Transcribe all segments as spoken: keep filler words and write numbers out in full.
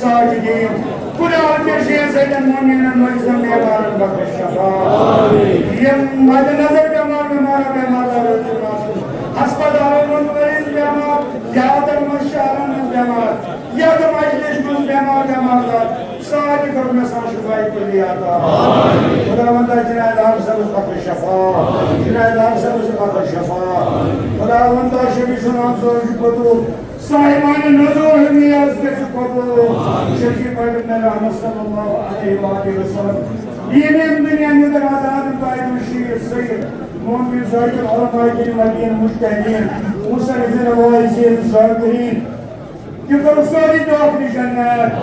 ساجدین۔ خدا ہمیشہ سیدن مومنین مریضن بیمارن بخش شفا۔ یم مد نظر بیمار بیمار بیمار دار ہسپتالن منٛز مریض بیمار، دیہاتن منٛز شہرن منٛز بیمار، یتھ مجلس منٛز بیمار بیمار دار سارے کر مےٚ سان شفاعی کلی عطا۔ خداوندا جنید حق صٲبس بخش شفا۔ جنید حق صٲبس بخش شفا۔ خداوندا شفیع سلام صٲب چھُ قبول۔ صاحبان نزول نیاز گژھِ قبول۔ شفیع پیغمبر رحمت صلی اللہ علیہ وآلہ وسلم۔ دین دنیا نظر آزاد قائد الشیعہ سید۔ مومن زاہد العلماء دین مدین مجتہدین۔ موسیٰ نذیر واعظین ذاکرین۔ تِم کٔرِکھ سٲری دٲخلہِ جنت۔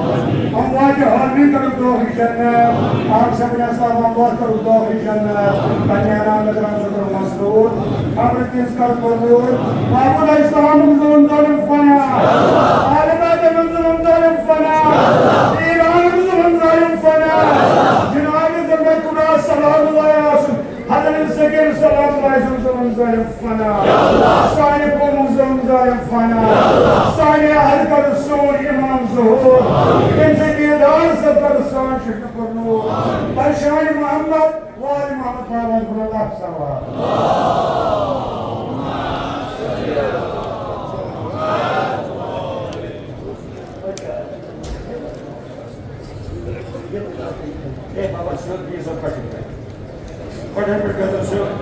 اموات حاضرین کٔرِکھ دٲخلہِ جنت۔ آپ صٲبٕنۍ اصحاب اموات کٔرِکھ دٲخلہِ جنت۔ پننہِ عنان مقرر سُہ کٔرِکھ مسرور۔ قبر تِہنٛز کٔرِکھ قبول۔ محمود اسلامُک ظلم ظٲلم فنا۔ عالم آدمُک ظلم ظٲلم فنا۔ ایرانُک ظلم ظٲلم فنا۔ جناب ذمہ خدا سلام اللہ علیہ وسلم۔ حضرت ذکر سلام علیہ وسلم ظلم ظٲلم فنا۔ سانہِ قومُک ظلم ظٲلم فنا۔ سانہِ اہل کر سون امام ظہور۔ تٔمۍ سٕنٛدِ دیدار سۭتۍ کر سون شفیع قبول۔ پریشان محمد وال محمد پاون کن اللہ صلوات۔ اے بابا، سیوٚد بِہِو سا کۄٹھٮ۪ن پٮ۪ٹھ۔ کۄٹھٮ۪ن پٮ۪ٹھ گژھو سیوٚد۔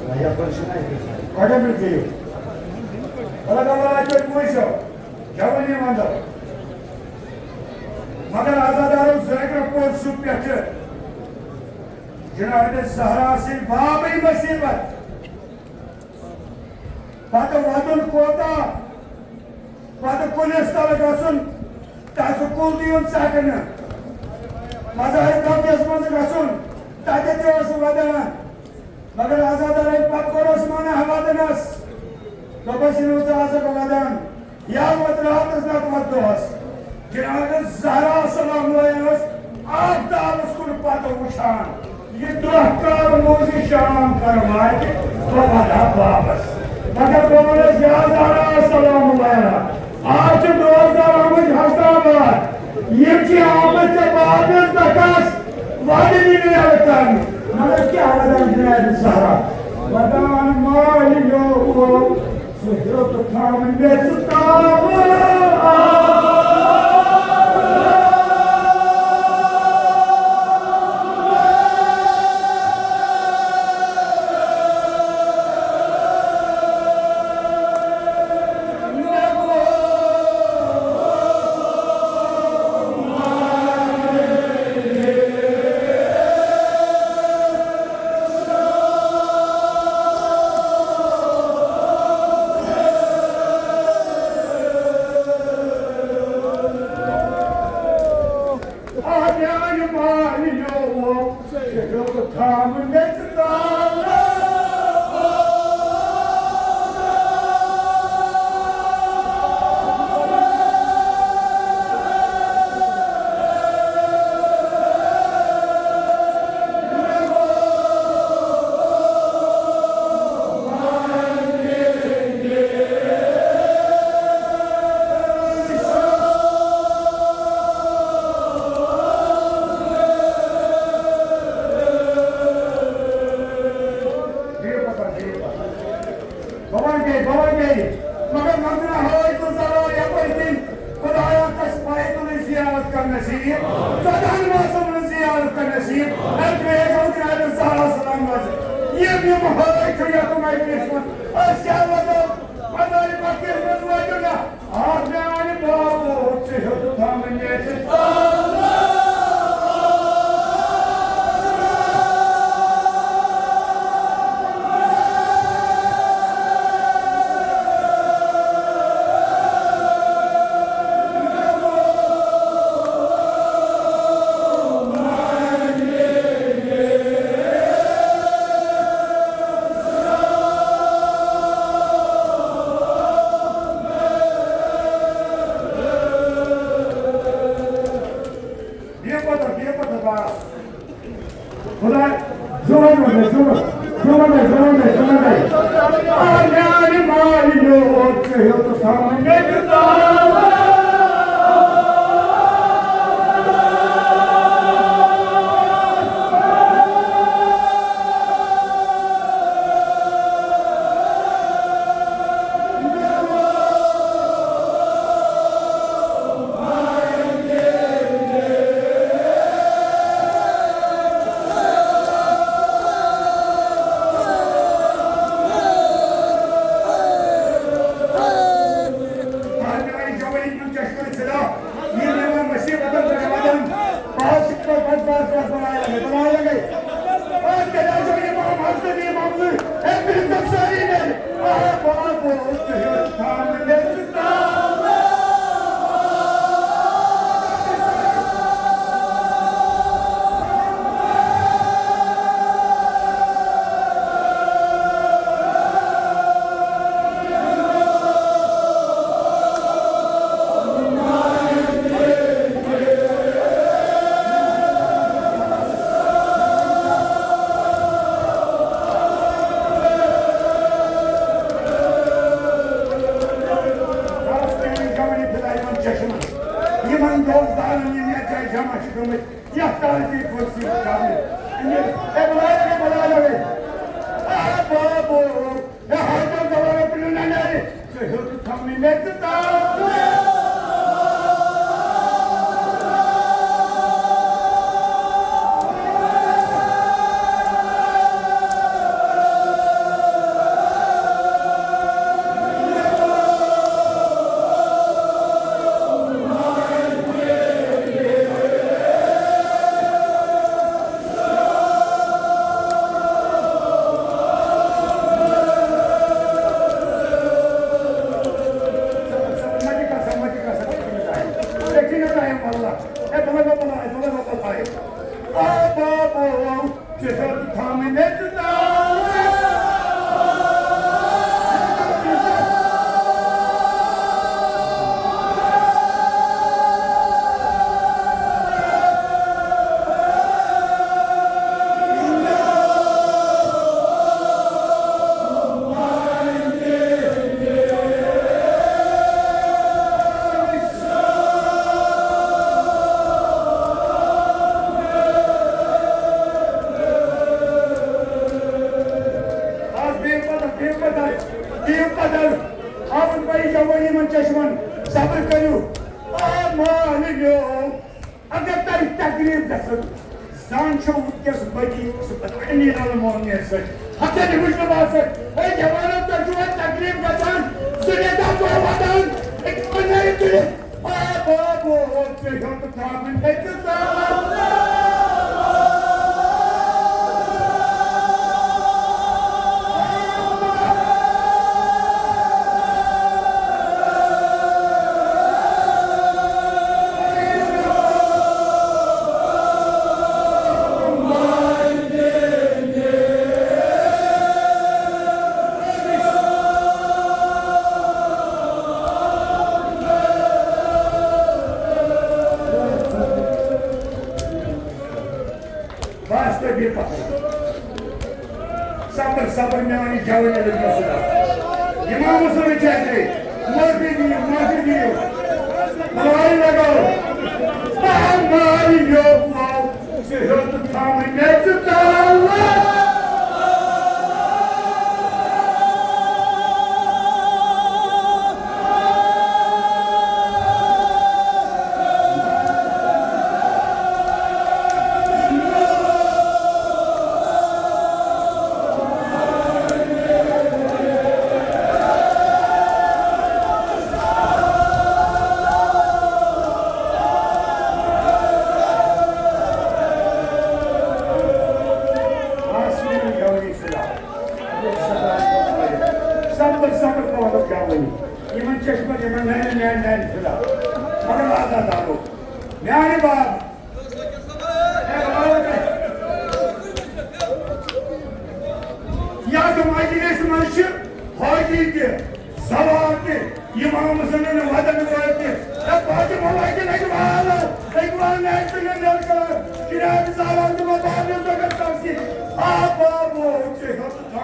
نہ، یَپٲرۍ چھِنہ یہِ۔ کۄٹھٮ۪ن پٮ۪ٹھ بِہِو۔ اللہ تعالیٰ آسہِ تۄہہِ پوٗرٕ۔ جوٲنی وَندو۔ مگر عزادارو، ذٲکرو کوٚر سُہ پٮ۪ٹھٕ جناب زہرا سٕنٛدِ بابٕے مصیبت۔ پتہٕ وَدُن کوتاہ، پتہٕ کُلِس تَل گژھُن، تَس کُل دیُن ژَٹنہٕ۔ مزار قبرِس منٛز گژھُن، تَتہِ تہِ اوس وَدان۔ مگر عزادارن پتہٕ کوٚرُس منع وَدنَس۔ دوٚپُس، "یہِ نہٕ ژٕ آسَکھ وَدان۔" یا وَتھ راتَس نَتہٕ وَتھ دۄہَس۔ جناب زہرا سلام اللہ ٲس آفتابَس کُن پَتہٕ وٕچھان۔ یہِ دۄہ کر موزِ شام کر واتہِ، بہٕ وَدٕ ہا واپس۔ مگر بہٕ وَنَس، یا زہرا سلام اللہ، آز چھِ دوستدار آمٕتۍ حسنآباد۔ یِم چھِ آمٕتۍ ژےٚ باپس دَکَس وَدنہِ نیرٕ کَرنہِ۔ مگر کیٛاہ وَدان جناب زہرا؟ وَدان مالہِ میوٗ۔ ژٕ ہیوٚت تھاوُن مےٚ ژٕ تاوٕ۔ بہٕ وَنہٕ بیٚیہِ، بہٕ وَنہٕ بیٚیہِ۔ مگر منظرٕ ہٲوۍ تہٕ زَرٲے یَپٲرۍ کِنۍ۔ خدایا، کَس پایہِ تُلٕنۍ زیارت کَر نصیٖب۔ ژۄدہَن ماسَن ہٕنٛز زیارت کَر نصیٖب۔ اے پرٛیز ہو جناب زہرا سلام منٛز۔ یِم، یِم ہٲوۍ چھِ یَتھ مجلِس منٛز۔ أسۍ کیٛاہ وَنو؟ مزارِ بقیَس منٛز وٲتِو نا۔ آ میانہِ بابو، ژٕ ہیوٚتُتھ تھاوُن مےٚ ژٕ۔ دوستدارن یِم یتھ جایہِ جمع چھِ گٔمٕتۍ، یتھ تعزیت پٲٹھۍ چھِ کرنہِ۔ أمِس، A Bilal, A Bilal, A. آ، بابو، اے حاجت زوال پنُن ننیٛارِ، ژٕ ہیوٚت تھاونہِ مےٚ ژٕ تاو۔ آز بِہِو پتہٕ، بِہِو پتہٕ، بِہِو پتہٕ۔ آوُس بہٕ یہِ جوٲنی یِمن چشمن، صبر کٔرِو۔ آ مالِنیو، اگر تۄہہِ تکلیف گژھن، زن چھو وٕنکیٚس بٔتی سُہ پتہٕ امیر المومنین سۭتۍ، حسن ابن عباس سۭتۍ۔ اے جوانو، تۄہہِ چھُوا تکلیف گژھان؟ سُہ نِدا چھُوا وَدان؟ أکۍ وَننٲیِو تُلِتھ۔ آ بابو، ژےٚ ہیوٚت تھاوٕنۍ أکِس دۄہَس۔ بس تہٕ بیٚیہِ پَکو۔ صبر، صبر، میٛانہِ جوٲنی لٔگۍ مےٚ خۄدا۔ اِمام حسن چیچرے، معٲفی دِیِو، معٲفی دِیِو۔ بُلایہِ لگاو۔ بہٕ ہا مارِ یوکلاو، ژٕ ہیوٚت تھاوٕنۍ مےٚ ژٕ تاوٕ۔ آسمین گوری فی الحال۔ صبر، صبر، پانُک گٮ۪وُن۔ یِمن چشمن، یِمن نرٮ۪ن، نرٮ۪ن، نرٮ۪ن فِدا۔ مگر آزاد آلو۔ میانہِ باب۔ یتھ مجلس منٛز چھِ حاجی تہِ، سوار تہِ، اِمام حسنن وطن وٲتۍ تہِ۔ اے فاطمہ وٲتۍ اقبالو، اقبال نیچرل نیچرل، جناب زالان تہٕ مبارک زکت تفسیر۔ آ بابو، ژےٚ ہیوٚت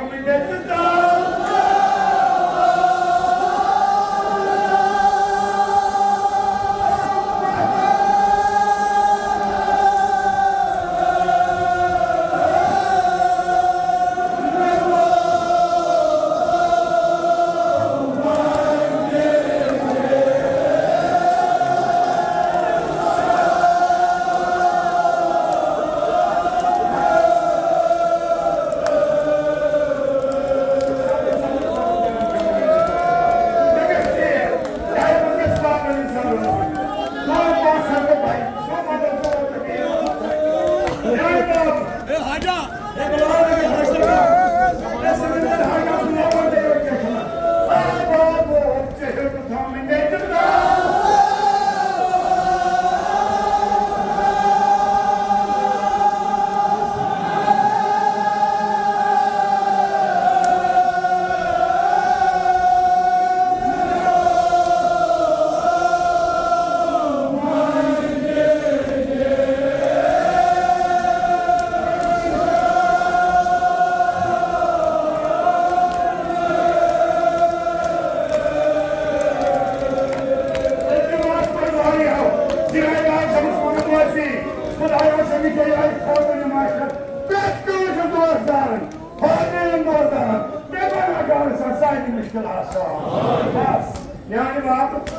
یہِ گٔے اَتہِ خٲطرٕ نماز چھےٚ پرٛٮ۪تھ کٲنٛسہِ دوستدارن، حاضریٖن دوستدارن، مےٚ بناو گرٕ سا سانہِ مُشکل آسان۔ بس، میانہِ باپتھ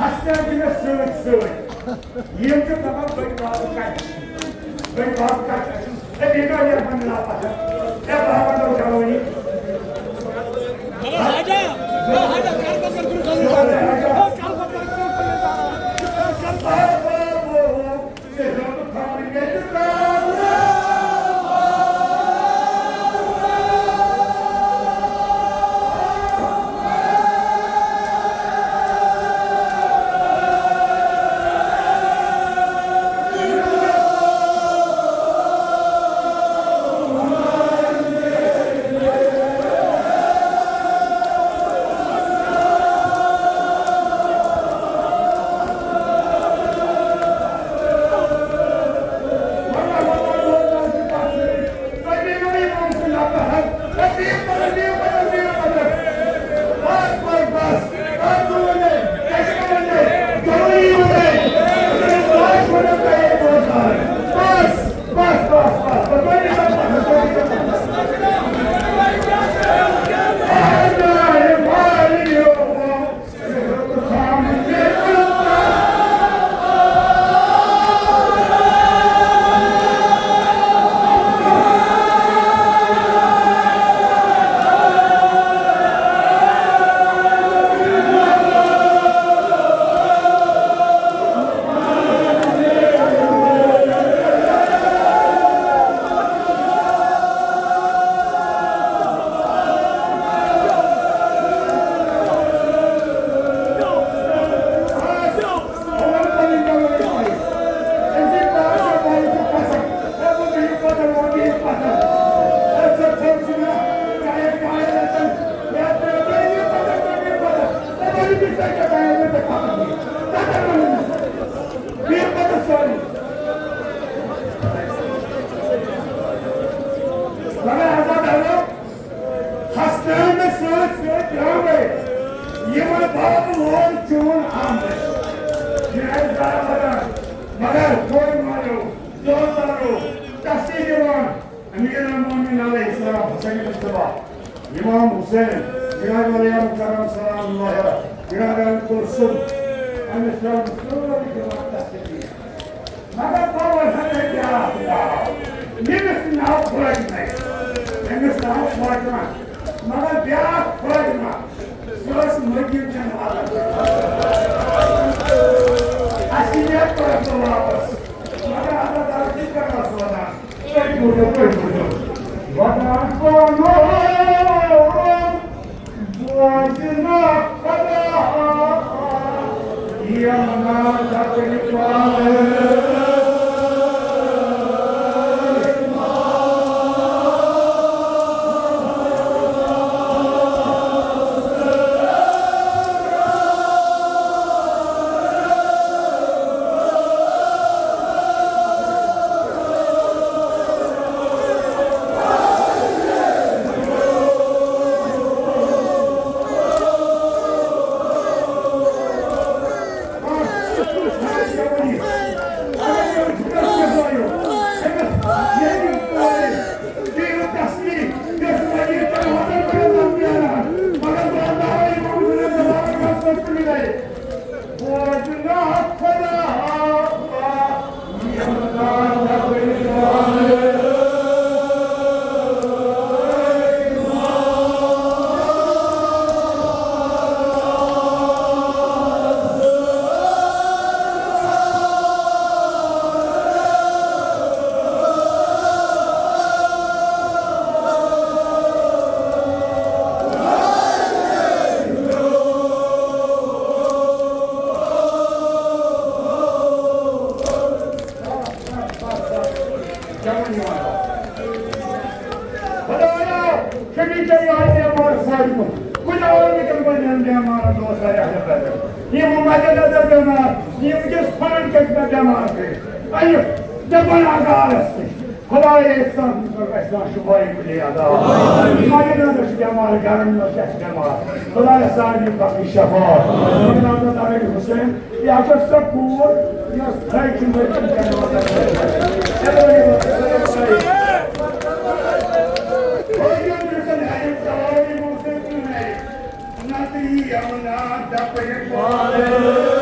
ہستیان چھِ مےٚ سۭتۍ سۭتۍ۔ یِم چھِ دپان بٔڑۍ باب کتہِ چھِ؟ بٔڑۍ باب کتہِ چھِ؟ اے، بیٚیہِ کانٛہہ یتھ منٛز مِلاپ آسہِ؟ اے، بابا، نو جوانی۔ ہستٲوۍ مےٚ سۭتۍ سۭتۍ درٛامٕے۔ یِمن بابہٕ وول چون آمٕے۔ یہِ آسہِ زارٕ لگان، مگر کورِ مالیو، دوستدارو، تسلی دِوان۔ امیر المومنین علیہ السلام، حسین مصطفیٰ، امام حسین، جناب علی مکرم سلام اللہ علیہ، جناب ام کلثوم، أمِس چھِ سٲری دِوان تسلی۔ مگر بہٕ وَنہٕ تۄہہِ بیٛاکھ ناو۔ ییٚمِس ناو فاطمہ، أمِس ناو فاطمہ۔ مگر بیٛاکھ فاطمہ، سۄ ٲس مدیٖنہٕ چٮ۪ن حالن۔ اَسہِ یِیہِ پَتہٕ واپس۔ مگر اللہ تعالیٰ چھُ کران سوزان۔ تُہۍ بوٗزِو، تُہۍ بوٗزِو۔ وَدان پانہٕ بوزنہٕ خۄدا، یِم نہٕ دَپٕنۍ پانہٕ۔ خدایا، شفیع چاہیے آسہِ بیمار سارِوٕے۔ کُنہِ عالمہٕ کٮ۪ن بٔڑٮ۪ن بیمارن دۄہس واریاہ نظر۔ یِم مدِ نظر بیمار، یِم وٕنکیٚس فنڈ کٔرۍ مےٚ بیمار کٔرِتھ۔ اَیہِ دَپان عذابس نِش۔ خدایا، احسان کر احسان شفاعی کُلے عذاب۔ مدِ نظر چھِ بیمار، گرن منٛز چھِ اَسہِ بیمار۔ خدایا، سارنٕے بخش شفا۔ خدایا، یہِ ہسا چھِ سۄ کوٗر، یۄس تھٔج چھِ مٔرمٕتۍ۔ نتہٕ یی یمنا دپہٕ پالہٕ۔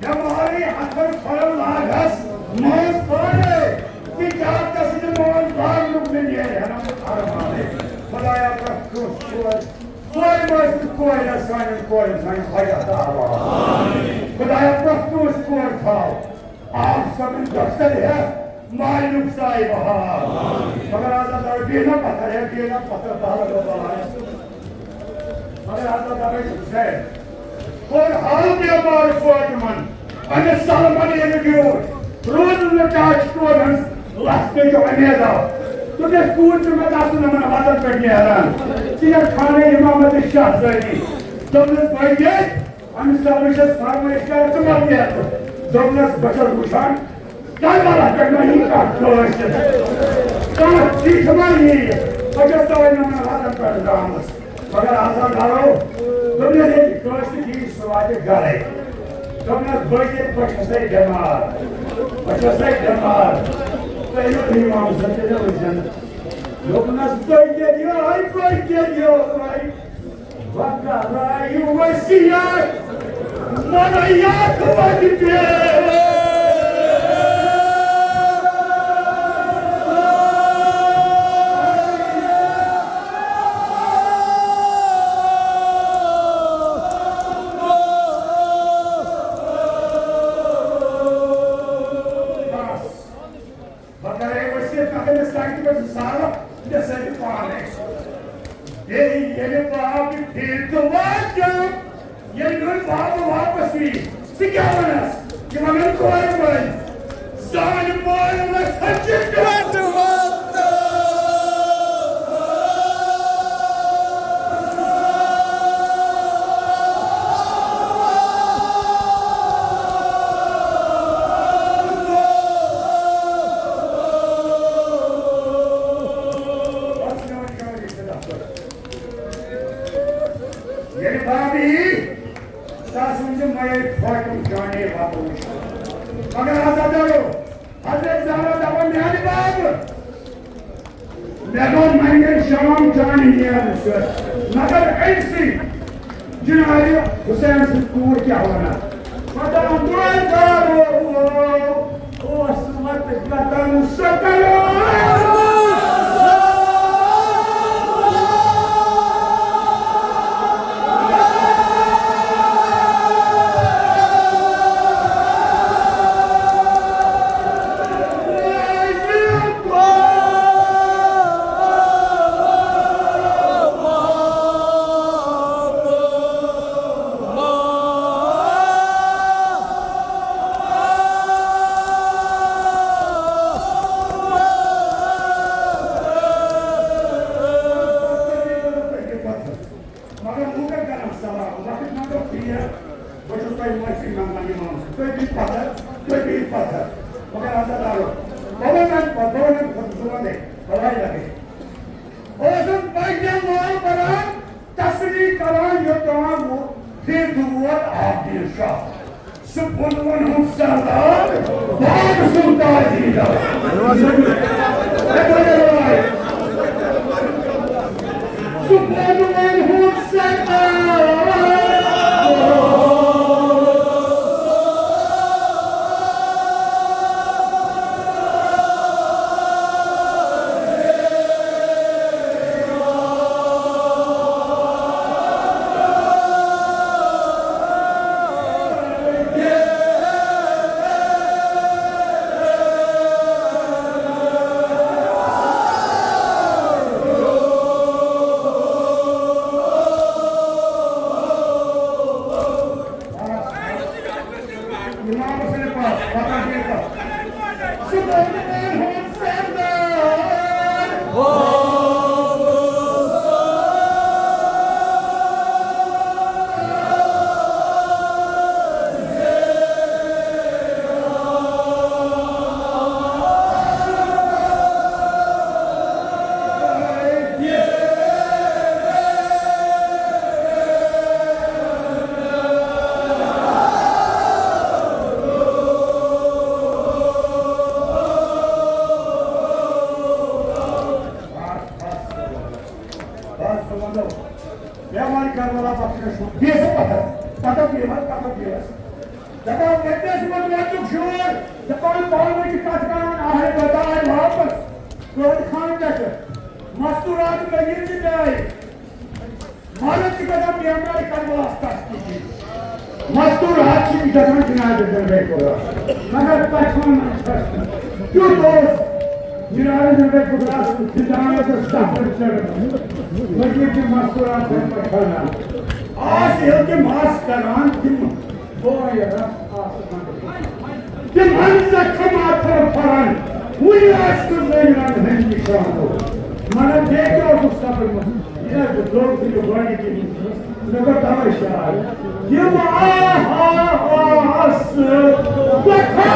بٮ۪مارٕے ہتھن کھۄرن لاگہس مٲنٛز پانے، تِکیٛازِ ژےٚ سٕنٛدِ مٲنٛز لاگنُک مےٚ نیرِ ہنا ارمانٕے۔ خۄدایا، پرٛٮ۪تھ کٲنٛسہِ کورِ، کورِ منٛز تہِ کورِ، سانٮ۪ن کورٮ۪ن، سانٮ۪ن حاجت آباد۔ خۄدایا، پرٛٮ۪تھ کٲنٛسہِ کورِ تھاو آف سمن دفتر ہے، مالک صاحب ہا۔ مگر آزا دار بینا پتھر ہے، بینا پتھر دار بلایا۔ مگر آزا دار حسین۔ اور حال بیمار فاطمن، انا سلمان یہ ویڈیو۔ روز نہ چاچ کو ہنس لس کے جو امیدا۔ تو دس کوچ میں دس نمن وطن پر نیران۔ سید خان امامت شاہ زیدی۔ دوٚپنَس، بٲے، اَمہِ ساتہٕ چھَس فرمٲیِش کران، ژٕ مَتھ نیرٕ۔ دوٚپنَس، بہٕ چھَس وٕچھان، کربلا پٮ۪ٹھ ما یی کانٛہہ کٲنٛسہِ۔ کانٛہہ چیٖز ما یی۔ بہٕ چھَس تَوَے نہٕ وَنان وَتَن پٮ۪ٹھ درٛامٕژ۔ مگر آزاد دارو، دوٚپنَس، ییٚلہِ کٲنٛسہِ تہِ یی، سُہ واتہِ گَرَے۔ دوٚپنَس، بہٕ کِتھ پٲٹھۍ چھَسَے بٮ۪مار؟ بہٕ چھَسَے بٮ۪مار۔ تُہۍ أنِو اِمام صٲب تہِ مےٚ وٕچھن۔ دوٚپنَس، بہٕ کیٛاہ یِہوٚے، بہٕ کیٛاہ یِہوٚے؟ وقت آئی وسیع، من یاد وقت پہ۔ بس۔ بہٕ کرے ؤسِتھ، مگر مےٚ سڑکہِ پٮ۪ٹھ زٕ سالہٕ، مےٚ سۭتۍ پانے۔ بیٚیہِ ییٚلہِ باب پھِرِ تہٕ واتہِ، ییٚلہِ نہٕ باب واپس یی، ژٕ کیٛاہ وَنس؟ یہِ وَنن کورِ وٲلۍ۔ زانہِ مٲلۍ نہ سچہِ پٮ۪ٹھ واتہٕ۔ ییٚلہِ باب یی، تس ؤنۍ زِ مےٚ ییٚلہِ فاطمہ جانے واتو وٕچھ۔ مگر آزاد دارو، حضرت زہرا دپان، میانہِ باب، مےٚ دوٚپ، وۄنۍ گٔے شام چانہِ نیرنہٕ سۭتۍ، مگر أمۍ سٕے جنابِ حسین سٕنٛز کوٗر کیٛاہ وَنان؟ پتہٕ آو دۄن دۄہن اوس وَتہٕ کَتَن سۄ کَران۔ مگر لوٗکن کران سلام، وقت ما گوٚو ٹھیٖک، بہٕ چھُس تۄہہِ معٲفی منٛگان اِمام صٲب، تُہۍ بِہِو پتھر، تُہۍ بِہِو پتھر۔ مگر آزاد دارو، بہٕ وَنہٕ، بہٕ وَنہٕ خۄد زُبان دے، بَلاے لَگے۔ بہٕ اوسُس پنٛجہِ مال بَران، تسلی کران، یوٚتام وۄنۍ پھِرِ دُوور عابدین شاہ۔ سُہ بُنوَن ہُنٛد سردار، باب سُلطان زیٖدہ۔ سُہ بُنوَن ہُنٛد سردار۔ کٲنۍ خان پٮ۪ٹھٕ مستوٗرات مےٚ یہِ تہِ جاے۔ مگر ژٕ گژھان بیمار کربلاہس تس تہِ کِہیٖنۍ۔ مستوٗرات چھِ گژھان جناب جناب خدا۔ مگر پچھان چھس نہٕ۔ کیُتھ اوس جناب جناب خدا؟ جناب سفر چڑھ۔ مگر چھِ مستوٗرات پچھان۔ آس ییٚلہِ تِم آس کران تِم بوے رس آس۔ تِمن زخم آسن پھران، وُنہِ آسہِ نہٕ زٔمیٖنن ہٕنٛدۍ نِشان۔ مگر بیٚیہِ کیٛاہ اوسُکھ سپدمُت؟ یہِ حظ چھُ درٛوگ تہٕ یہِ گۄڈٕنِکہِ نِش۔ مےٚ کوٚر تَوَے شعر۔ یِم آس زخم